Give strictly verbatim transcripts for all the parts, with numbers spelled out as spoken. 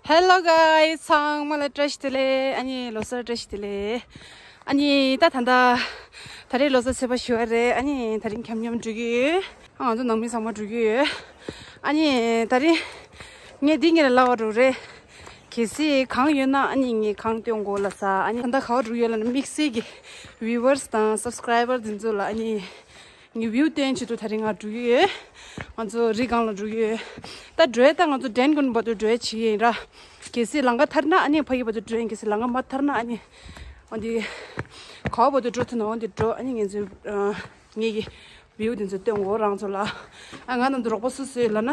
Hello guys, ཚང་མ་ལ་བཀྲ་ཤིས་བདེ་ལེགས། ཨ་ནི་ལོ་གསར་བཀྲ་ཤིས་བདེ་ལེགས། ཨ་ནི་ད་ད་ད་ད་རེས་ལོ་གསར་ཚེས་པ་བཞི་པ་རེད། ཨ་ནི་ད་རིང་འཁྱམ་འཁྱམ་འགྲོ་གི་ཡོད། ཨ་ང་ཚོ་ནང་མི་ཚང་མ་འགྲོ་གི་ཡོད། ཨ་ནི་ད་རིང་ངས་འདི་ངེད་ལ་ལབ་པ་རུ་རེད། གལ་སྲིད་གང་ཡོད་ན་ཨ་ནི་ངས་གང་སྟོན་དགོས་ལབ་ས། ཨ་ནི་ད་ལྟ་ག་བ་འགྲོ་གི་ཡོད་ལབ་ན་དམིགས་བསལ་གྱི་viewers་དང་subscriber་འདི་ཚོ་ལ་ཨ་ནི། ངའི་view་བསྟན་ཆེད་དུ་ད་རིང་ང་འགྲོ་གི་ཡོད། ང་ཚོ་རི་སྒང་ལ་འགྲོ་གི་ཡོད། ད་འགྲོ་ཡས་ད་ང་ཚོ་ཌན་ཀོན་བར་དུ་འགྲོ་ཡས་བྱེད་ཀྱི་ཡིན་ར། གལ་སྲིད་ལམ་ཁ་ཐར་ན་ཨ་ནི་ཕ་གི་བར་དུ་འགྲོ་ཡིན། གལ་སྲིད་ལམ་ཁ་མ་ཐར་ན་ཨ་ནི་འོ་འདི་ག་བ་བར་དུ་འགྲོ་ཐུབ་ན་འོ་འདི་འགྲོ། ཨ་ནི་ངེད་ཚོའི་ངེད་ཀྱི་view་དེ་ཚོ་སྟོན་གོ་རང་ཚོ་ལ། ཨ་ང་རྣམས་དུ་རོགས་པ་སུ་སུ་ཡོད་ལབ་ན།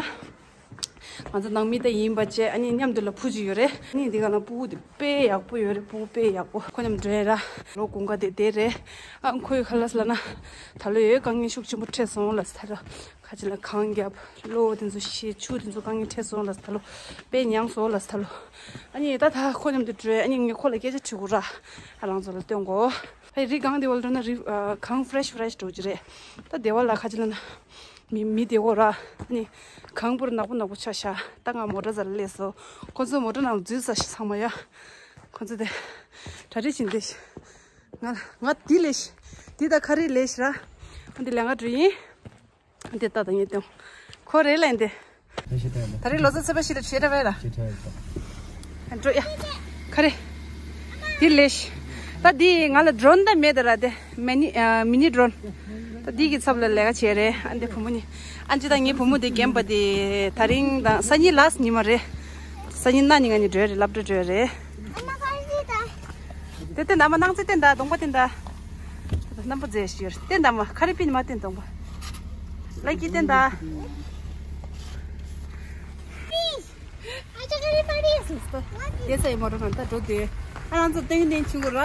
ང་ཚོ་ནང་མི་ད་ཡིན་པ་བཅས་ཨ་ནི་མཉམ་དུ་ལ་བུ་གཅིག་ཡོད་རེད། ཨ་ནི་འདི་ག་ལ་སྤུ་གུ་དེ་དཔེ་ཡག་པོ་ཡོད་རེད། སྤུ་གུ་དཔེ་ཡག་པོ། ཁོ་མཉམ་འགྲོ་ཡ་ར། ལོ་དགུན་ཁ་དེ་དེ་རེད། ཨ་ཁོའི་ཁ་ལག་ལ་ན་ད་ལོ་ཡོད་དཀའ་ངལ་ཤུགས་ཆེན་པོ་འཕྲད་སོང་ལ་ད་ལོ་ཁ་ཅིག་ལ་གངས་རྒྱབ་གློ་དེ་ཚོ་ཤི་ཆུ་དེ་ཚོ་དཀའ་ངལ་འཕྲད་སོང་ལ་ད་ལོ་དཔེ་མྱངས་སོང་ལ་ད་ལོ། ཨ་ནི་ད་ད་ཁོ་མཉམ་དུ་འགྲོ་ཡ། ཨ་ནི་ངས་ཁོ་ལ་སྐད་ཆ་དྲི་དགོས་ར། ཨ་རང་ཚོ་ལ་སྟོན་གོ། ཨ་རི་གངས་དེ་བ་ལ་འགྲོ་ན་རི་གངས་fresh fresh་འགྲོ་གི་རེད། ད་དེ་བ་ལ་ཁ་ཅིག་ལ་ན། མི་མི་དེ་འོ་ར། ཨ་ནི་གང་པོར་ནག་པོ་ནག་པོ་ཆགས་ཤག་ད་ང་མོ་ཊ་རྩ་ལ་སླེབས་སོང་། ཁོ་ཚོ་མོ་ཊ་ནང་ལ་འཛུལ་ས་ཞིག་ཚང་མ་ཡ། ཁོ་ཚོ་དེ་གྲ་སྒྲིག་བྱེད་འདི་ཞིག་ང་ང་འདི་ལས་ཤིག་འདི་ད་ཁ་རི་ལས་ཤིག་ར། ཨ་འདི་ལས་ང་འགྲོ་ཡིན། ཨ་འདི་ད་ད་ངས་སྟོན། ཁོ་རེད་ལ་ཡིན་ཏེ། ད་རེས་ལོ་གསར་ཚེས་པ་བཞི་ལ་བྱེད་ར་བས་ལ། འགྲོ་ཡ། ཁ་རེ། འདི་ལས་ཤིག་ད་འདི་ང་ལ་ཌོ་རོན་ད་མེད་ད་ར་དེ། མི་ནི་ཨ་མི་ནི་ཌོ་རོན། ད་འདི་གི་ཚབ་ལ་ལས་ཀ་བྱས་རེད། ཨ་འདི་བུ་མོ་ནི། ཨ་ཅི་ད་ངའི་བུ་མོ་དེ་རྒན་པ་དེ་ད་རིང་དང་སང་ཉིན་ལ་སི་ཉི་མ་རེད། སང་ཉིན་གནངས་ཉིན་ང་གཉིས་འགྲོ་ཡ་རེད། སློབ་གྲྭ་འགྲོ་ཡ་རེད། དེ་ལྟ་ན་མ་སྣང་ཚེ་བསྟན་དང་གདོང་པ་བསྟན་དང་། རྣམ་པ་མཛེས་ཤིག་ཡོད་བསྟན་དང་མ་ཁ་རི་པིན་མ་བསྟན་གདོང་པ། ལ་ཀི་བསྟན་དང་། དེ་ཚ་ཡི་མོ་རོ་ནང་ད་འགྲོ་དེ། ཨ་རང་ཚོ་ཏེང་ཏེང་ཆུ་གུ་ར།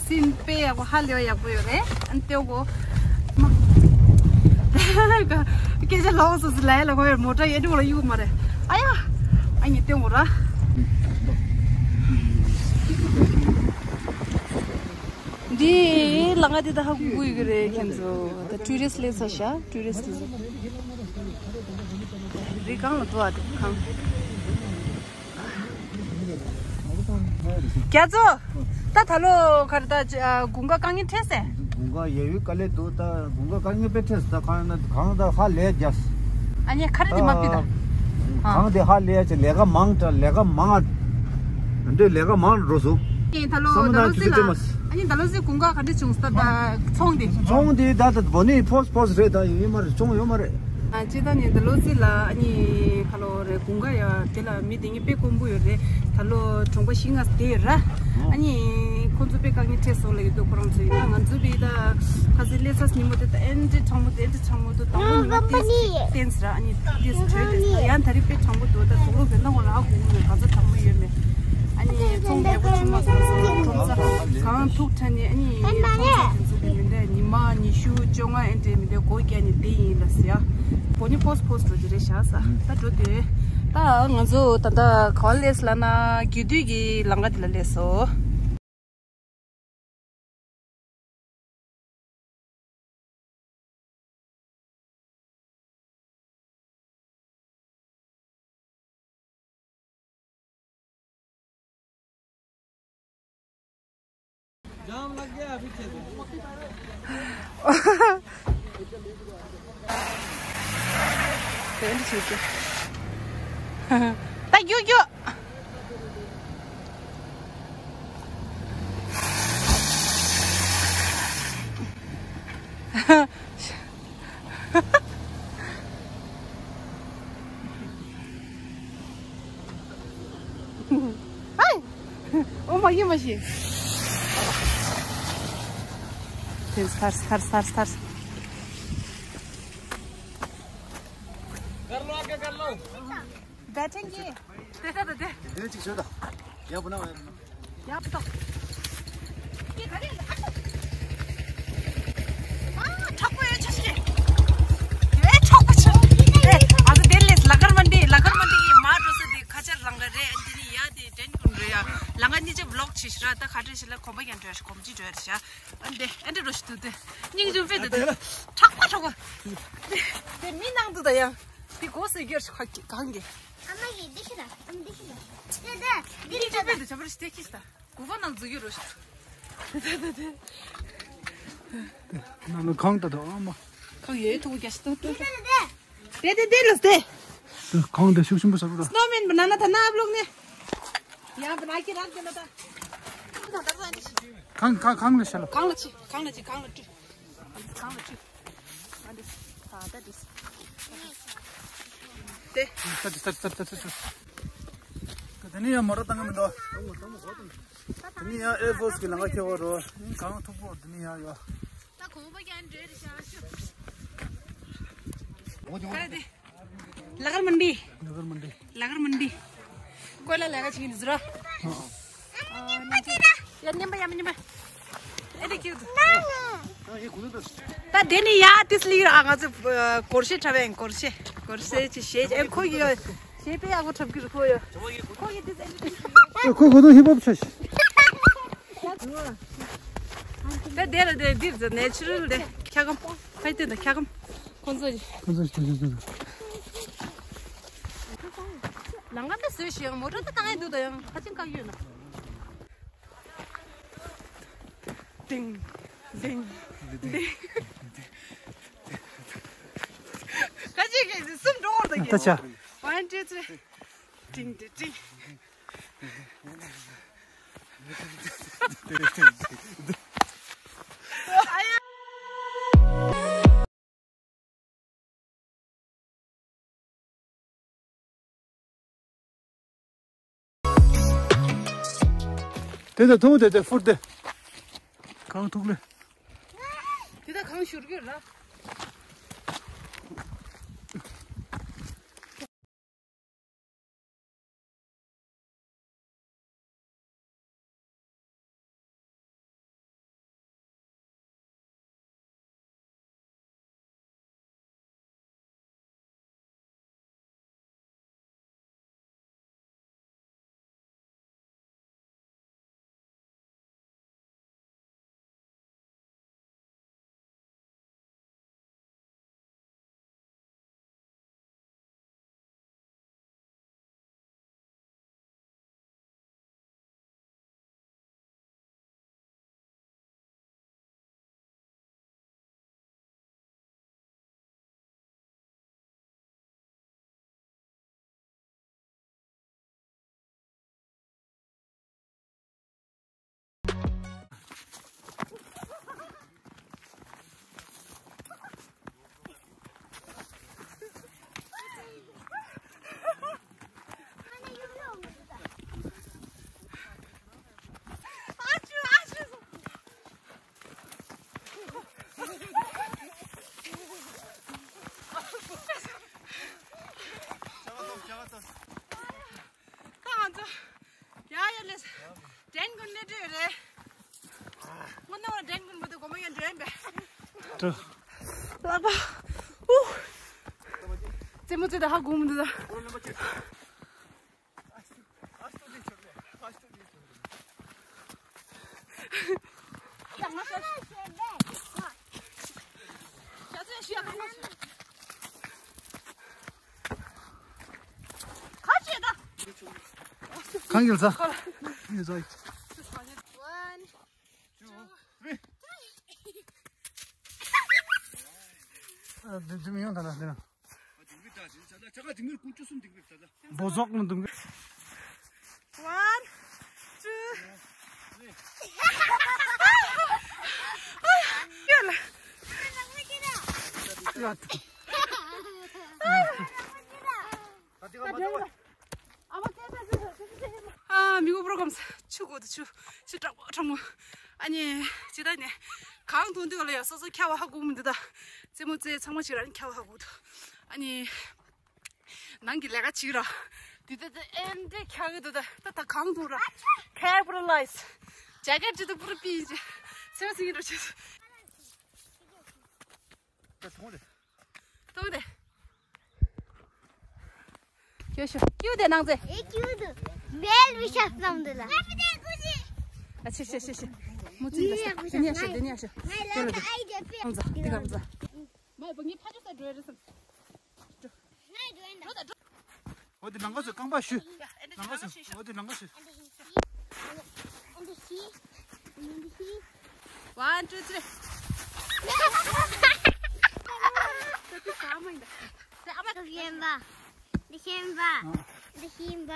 སིན་པེ་ཡག་པོ་ཧ་ལས་ཡག་པོ་ཡོད་རེད། ཨན་ཏེ་གོ། མ། སྐད་ཆ་ལོག་སོ་སི་ལ་ཡ་ལ་གོ་ཡ་མོ་ཊ་ཡེ་འགྲོ་ལ་གཡུག་མ་རེད། ཨ་ཡ། ཨ་ཉི་ཏེ་གོ་ར། འདི་ལ་ང་འདི་ད་ཧ་གུ་གུ་ཡི་གི་རེད་ཁྱེད་ཚོ། ད་ཊུ་རི་སི་ཊི་སླེབས་ས་ཤ་ཊུ་རི་སི་ཊི་རི་གང་ལ་འགྲོ་ཨ་འདི་གང་། རྒྱ་མཚོ། ད་ད་ལོ་ག་རེ་ད་དགུན་ཁ་དཀའ་ངལ་འཕྲད་སེ། དགུན་ཁ་ཡ་ཡུལ་དཀའ་ལས་འདུག་ད་དགུན་ཁ་དཀའ་ངལ་དཔེ་འཕྲད་སོང་། ད་གང་ཡིན་ན་གང་ད་ཧ་ལས་རྒྱ། ཨ་ནི་ཁ་རི་དེ་མ་ཕི་ད། གང་དེ་ཧ་ལས་ཡ་ཆེ་ལས་ཀ་མང་དྲགས་ལས་ཀ་མང་། འདི་ལས་ཀ་མང་འགྲོ་སོང་། ཨ་ནི་ད་ལོ་བསམ་ད་ལོ་བློ་ཚིག་ལ་ཨ་ནི་ད་ལོ་ཚིག་དགུན་ཁ་ག་འདྲ་བྱུང་ད་ད་ཚོང་དེ། ཚོང་དེ་ད་ད་བོ་ནི་ཕོས་ཕོས་རེད། ད་ཡོད་མ་རེད། ཚོང་ཡོད་མ་རེད། ཨ་ཅི་ད་ནི་ད་ལོ་ཚིག་ལ་ཨ་ནི་ཁ་ལོ་རེད་དགུན་ཁ་ཡ་དེ་ལ་མི་དེ་ངས་དཔེ་དཀོན་པོ་ཡོད་རེད། ད་ལོ་གྲོང་པ་བཞི་ལྔ་དེ་ཡོད་ར། ཨ་ནི་ཁོང་ཚོ་དཔེ་དཀའ་ངལ་འཕྲད་སོང་ལ་ཡོད་དོ་ཁོ་རང་ཚོ་ཡིན་ན་ང་ཚོ་དཔེ་ད་ཁ་སི་ལས་ཚ་ཉིན་མོ་དེ་ད་ཨེན་ཏྲི་གྲང་མོ་དེ་ཨེན་ཏྲི་གྲང་མོ་དེ་དང་པོ་ཉི་མ་ཏིས་བསྟན་ཟེར་ཨ་ནི་ཏིས་བྲོས་དེ་ཡང་ད་རིང་དཔེ་གྲང་མོ་འདུག་ད་གཟུགས་ལོ་བེ་ན་ངོ་ལ་ཧ་གོ་གི་མེད་ག་ཚོད་གྲང་མོ་ཡོད་མེད། ཨ་ནི་ཚོང་ལས་པ་ཆུང་མ་སོང་སོང་ཁྲོམ་ས་གང་ཐུག་ཁྲ་ནི་ཨ་ནི་ཚོང་ས་དེ་ཚོ་དེ་མི་འདྲ་ཉི་མ་ཉི་ཤུ་བཅོ་ལྔ་ཨེ་འདྲ་མི་འདྲ་སྒོ་རྒྱག་ནི་དེ་ཡིན་ལ་ཟེར་ཡ། སྒོ་ནི་ཕོས་ཕོས་འགྲོ་དེ་རེད་བཞག་ས་ད་འགྲོ་དེ། ད་ང་ཚོ་ད་ལྟ་ག་བ་སླེབས་ལ་ན་རྒྱུད་སྟོད་ཀྱི་ལམ་ཁ་དེ་ལ་སླེབས་སོང་། ད་རྒྱུག་རྒྱུག་ཨའི། ཨོ་མ་ཡེ་མ་ཤི། ཐར་ཐར་ཐར་ཐར། बैठेंगे। དེ་ད་ད་དེ། དེ་གཅིག་ཤོད་ད། ཡག་པོ་ན་བ་ཡག་པོ་ན། ཡག་ཏོ། ཀི་ག་རེ་ཨ་ཏོ། ཨ་དྲག་པོ་ཡོད་ཆ་ཤི། ཨེ་དྲག་པོ་ཆ། ཨེ་ཨ་ཏོ་དེ་ལས་ལ་གར་མན་ཌི་ལ་གར་མན་ཌི་གི་མ་འགྲོ་ས་དེ་ཁ་ཆར་ལང་ག་རེ་ཨ་འདི་ནི་ཡ་དེ་དྲན་ཀུན་རེ་ཡ། ལང་ག་གཉིས་ཆ་བི་ལོག་བྱེད་ཤི་ར་ད་ཁ་བྲལ་ཤི་ལ་གོམ་པ་ཡང་འགྲོ་ཡ་ཤི་གོམ་ཅི་འགྲོ་ཡ་ཤི་ཨ་འདི་ཨ་འདི་རོ་ཤི་དུ་དེ་སྙིང་རྗེ་བས་དེ་དྲག་པོ་དྲག་པོ། དེ་མི་ནང་དུ་ད་ཡང་། འདི་སྒོ་ཟེར་རྒྱུ་རེད་གང་གི། ཨ་མ་གི་འདི་ཤི་ད། ཨ་མ་འདི་ཤི་ད། དེ་དེ་འདི་འདི་ཅོ་པེ་འདི་ཅོ་པེ་ཤི་ད་ཤི་ད། གུ་ཧ་ནང་འཛུལ་རྒྱུ་རེད་ཤི། དེ་དེ་དེ། ནང་ལ་གང་ད་དོ་ཨ་མ། གང་ཡོད་ཐུག་རྒྱ་ཤི་ད་ད། དེ་དེ་དེ་ལོས་དེ། གང་དེ་ཤུགས་ཆེན་པོ་ཟ་བུ་ར། སྣོ་མེན་པ་ན་ན་ད་ན་ཨབ་ལོག་ནས། ཡང་པ་ན་ཁྱི་རང་དེ་ན་ད། གང་གང་གང་ལ་ཤ་ལ། གང་ལ་ཆི་གང་ལ་ཆི་གང་ལ་ཀྲི། གང་ལ་ཀྲི། ཨ་འདི། ད་ད་འདི། དེ། ད་འདི་ད་འདི་ད་འདི་ད་འདི། དེ་ནས་ཡང་མོ་ར་བཏང་གི་མི་འདུག་དེ་ནས་ཡང་ཨེར་ཕོར་སི་གི་ལམ་ཁ་ཁྱེར་བ་རོ། གང་ཐུག་པོ་དེ་ནས་ཡང་ཡོད། ད་གོང་པ་ཀྱང་འདྲེ་རེ་བཞག་ཤོག་ལ་གར་མན་ཌི། ལ་གར་མན་ཌི། ལ་གར་མན་ཌི། ཀོས་ལ་ལས་ཀ་བྱེད་ཀྱི་འདུག་ཟེར་རོ། ཡ་མཉམ་པ་ཡ་མཉམ་པ། ཨེ་དེ་ཁྱེར་འདུག་ད་དེ་ནི་ཡ་ཏིས་ལི་ར་ང་ཚོ་སྒོར་གཞས་འཁྲབ་ཡིན། སྒོར་གཞས་སྒོར་གཞས་ཅི་གཞས་ཅི་ཨེ་ཁོ་ཡི་གཞས་དཔེ་ཡག་པོ་འཁྲབ་ཀྱི་རེད་ཁོ་ཡོ། ཁོ་ཡི་ཏིས་ཨེ་ཁོ་ཁོ་ཚོ་ཧིབ་ཧོབ་ཆོས། ད་དེ་ལ་དེ་འདིར་ནེ་ཆུ་རལ་དེ་འཁྱག་སྒམ། ཕ་ཡི་སྟེང་དུ་འཁྱག་སྒམ། ཁོང་ཚོ་ཡི། ཁོང་ཚོ་ཡི་ཁོང་ཚོ་ཡི། ལམ་ཁ་དེ་བཟོས་ཤིང་མོ་ཊ་དེ་བཏང་ཡས་འདུག་ད་ཡང་ཁ་ཅིག་བཀག་ཡོད་ན། ཏིང་། ཏིང་། ཏིང་། ཁ་ཅིག་གིས་གསུམ་འགྲོ་བར་ད་གི། ད་ཆ། One, two, three. ཏིང་ཏིང་ཏིང་། དེ་ད་ཐུག་དེ་དེ་ཧྥུར་དེ། གང་ཐུག་ལེ། དེ་ད་གང་ཤུར་གྱི་ར། ཁ་ང་ཚོ་ཡ་ཡ་ལས་དྲན་ཀུན་ནས་བྲོས་རེད། དངོས་གནས་བ་དྲན་ཀུན་མ་གཏོགས་གོ་མ་ཡོད་དྲན་པས། ལག་པ། ཨུ། རྩེད་མོ་རྩེ་ད་ཧ་གོ་མི་འདུག་ད། གང་ཡིན་ས། ཡིན་ས། One, two, three. ཨ། འདི་འདི་མི་ཡོང་ད་ན་འདི་ན། བོ་ཟོག་ནི་འདུག One, two, three. ཡོད་ལ། ཡོད། ཨ། མི་གོ་པོ་རོ་གམ་ཆུ་གོ་དུ་ཆུ་ཆུ་དྲང་པོ་དྲང་པོ། ཨ་ནི་ཇི་ལྟར་ནས་གང་འཐུང་དུས་ལ་ཡ་སོ་སོ་ཁྱབ་པ་ཧ་གོ་མི་འདུག་ད། རྩེད་མོ་རྩེ་ཚང་མ་ཞིག་རང་ཁྱབ་པ་ཧ་གོ་འདུག་ཨ་ནི་ནང་གི་ལས་ཀ་བྱེད་ར། དེ་ད་ད་ཨེ་འདྲས་ཁྱག་གི་འདུག་ད་ད་ད་གང་འཐུང་ར། ཁེབ་ར་ལའིས། ཇེ་ཀེཊ་ཅི་ད་པུ་ར་པི་ཅི། སེམས་སིང་ར་ཆེ། ད་ཐོང་རེད། ཏོ་དེ། ཀྱོ་ཤོ། ཀྱུ་དེ་ནང་ཚེ། ཨེ་ཀྱུ་དུ། བེལ་བི་ཤ་སམ་དུ་ལ། ཨ་ཆེ་ཆེ་ཆེ་ཆེ། མུ་ཙི་ལ་ཤ། དེ་ནས་ཤ་དེ་ནས་ཤ། ཏེ་ལ་དེ། ཨང་ཛ་དེ་ག་ཨང་ཛ། མ་བ་ངི་ཕ་ཅུ་ས་འགྲོ་རེ་སམ། འོ་དེ་ལང་ཀ་སུ་རྐང་པ་ཞུ། ལང་ཀ་སུ། འོ་དེ་ལང་ཀ་སུ། One, two, three. འདི་ཤེས་པ། འདི་ཤེས་པ། འདི་ཤེས་པ།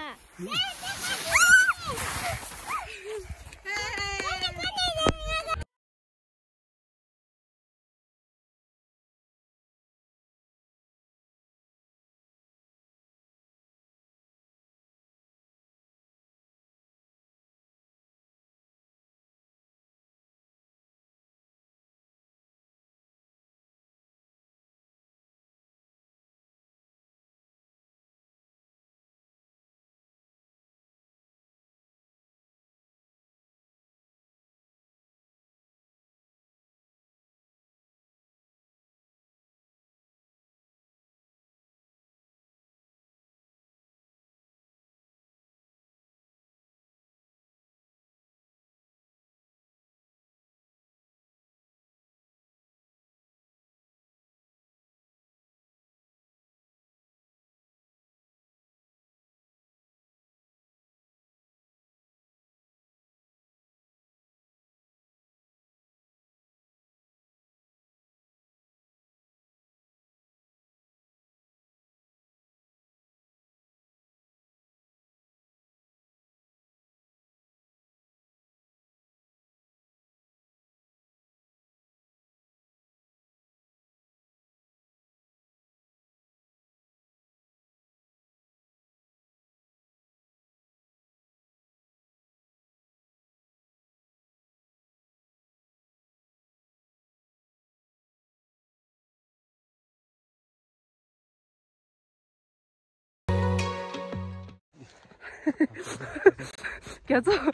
རྒྱ་མཚོ།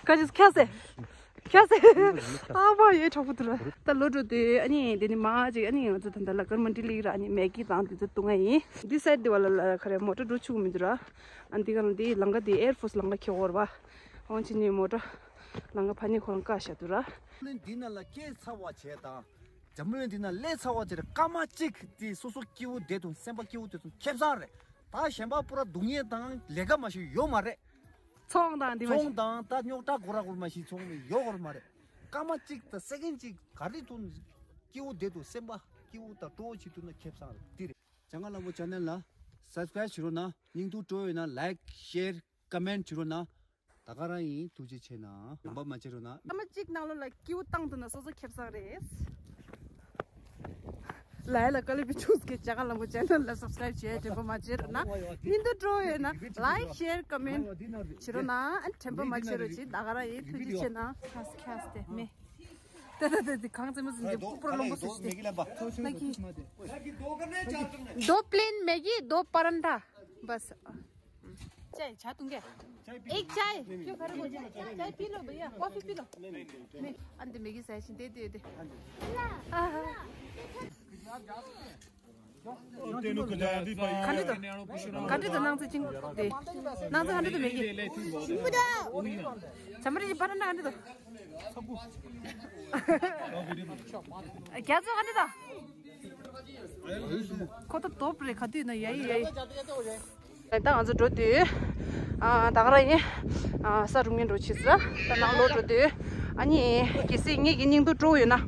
ཁ་ཅིག་ཁྱ་སེ། ཁྱ་སེ། ཨ་མ་ཡོད་གྲོགས་པོ་དུ་ལ། ད་ལོ་འགྲོ་དུས་ཨ་ནི་དེ་ནི་མ་ཅིག་ཨ་ནི་ང་ཚོ་ད་ལྟ་ལ་ཀར་མ་འདི་ལིག་ར་ཨ་ནི་མེ་གི་དང་དེ་ཚོ་བཏུང་ང་ཡིན། འདི་སའིད་འདི་བ་ལ་ལ་ཁ་རེ་མོ་ཊ་འགྲོ་ཆུག་མི་འདུག་ར། ཨ་འདི་ག་ལ་འདི་ལང་ཀ་འདི་ཨེར་ཕོར་སི་ལང་ཀ་ཁྱེར་འོར་བ། འོང་ཕྱི་ནི་མོ་ཊ་ལང་ཀ་ཕ་ནི་ཁོ་རང་བཀག་བཞག་འདུག་ར། འདི་ན་ལ་སྐྱེས་ཚ་བ་བྱས་དང་། འཛམ་བུ་གླིང་འདི་ན་ལས་ཚ་བ་ཅིག་རེད། སྐར་མ་གཅིག་དེ་སོ་སོ་སྐྱིད་པོ་བསྡད་དུས་སེམས་པ་སྐྱིད་པོ་བསྡད་དུས་ཁེ་བཟང་རེད། ད་གཞན་པ་པུ་ར་སྡུག་བསྔལ་དང་ལས་ཀ་མ་ཞིག་ཡོད་མ་རེད། ཚོང་དང་འདི་མ་ཚོང་ཞིག་དང་ད་རྙོག་དྲ་གོ་ར་གོར་མ་ཞིག་ཚོང་ཡོད་གོར་མ་རེད། སྐར་མ་གཅིག་དང་སེ་ཀེན་གཅིག་ག་རེ་ཐོན་སྐྱིད་པོ་བསྡད་དུས་སེམས་པ་སྐྱིད་པོ་དང་སྤྲོ་བོ་བྱེད་ཐུབ་ན་ཁེ་བཟང་རེད། འདི་རེད། ཇ་ང་ལ་མོ་ཅེ་ནལ་ལ་སབ་སི་ཀ་རེབ་བྱེད་རོགས་གནང་། སྙིང་སྡུག་སྤྲོ་ཡོད་ན་ལའིག་ཤེར་ཀོ་མེན་བྱེད་རོགས་གནང་། ད་ག་རང་ཡིན། ཐུགས་རྗེ་ཆེ་གནང་། དྲན་པ་མ་བརྗེད་རོགས་གནང་། སྐར་མ་གཅིག་ནང་ལོགས་ལ་སྐྱིད་པོ་བཏང་ཐུབ་ན་སོ་སོ་ཁེ་བཟང་རེད། ལའི་ལ་ཀ་ལི་པི་ཆུས་ཀྱི་ཇ་ག་ལ་མོ་ཅེ་ནལ་ལ་སབ་སི་ཀ་རེབ་བྱེད་དྲན་པ་མ་བརྗེད་རོགས་གནང་། སྙིང་སྡུག་སྤྲོ་ཡོད་ན་ལའིག་ཤེར་ཀོ་མེན་བྱེད་རོགས་གནང་། དྲན་པ་མ་བརྗེད་རོགས་གྱིས། ད་ག་རང་ཡིན། ཐུགས་རྗེ་ཆེ་གནང་། ཁ་སི་ཁ་སི་དེ་མེ། ད་ད་ད་དེ་གང་ཙམ་མ་ཟིན་དེ་ཕུག་པོ་ར་ལོང་པོ་སུ་ཞིག་དེ། ལ་ཀི། दो plain Maggi, दो परांठा, बस। चाय, चाय तुम क्या? एक चाय। क्यों खड़े हो? चाय पी लो भैया, कॉफी पी लो। नहीं, अंत मैगी सही दे दे दे। ག་འདྲ་འདུག་ག་འདྲ་འདུག་ནང་ཚོ་ཅིང་དེ། ནང་ཚོ་ག་འདྲ་འདུག་མེ་གི། ཚ་མ་རི་ཅི་པ་ར་འདྲ་ག་འདྲ་འདུག་རྒྱ་མཚོ་ག་འདྲ་འདུག་ཁོ་ད་དོབ་རེད། ག་དུས་ན་ཡ་ཡི་ཡ་ཡི། ད་ང་ཚོ་འགྲོ་དུས། ཨ་ད་ག་རང་ཡིན། ཨ་ས་རུབ་ངན་འགྲོ་ཆེ་ས། ད་ནང་ལོགས་འགྲོ་དུས། ཨ་ནི་གལ་སྲིད་ངེད་ཀྱི་སྙིང་སྡུག་སྤྲོ་ཡོད་ན།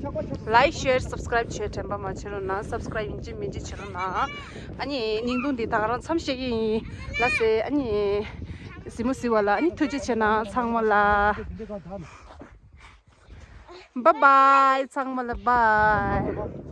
ལའིག་ཤེར་སབ་སི་ཀ་རེབ་བྱེད་དྲན་པ་མ་བརྗེད་རོགས་གནང་། སབ་སི་ཀ་རེབ་ཡིན་གཅིག་མིན་གཅིག་བྱེད་རོགས་གནང་། ཨ་ནི་སྙིང་སྡུག་འདི་ད་ག་རང་མཚམས་བཞག་གི་ཡིན་ལ་ཟེར། ཨ་ནི་གཟིགས་མོ་གཟིགས་པ་ལ་ཨ་ནི་ཐུགས་རྗེ་ཆེ་གནང་། ཚང་མ་ལ་བཱའི་བཱའི། ཚང་མ་ལ་བཱའི།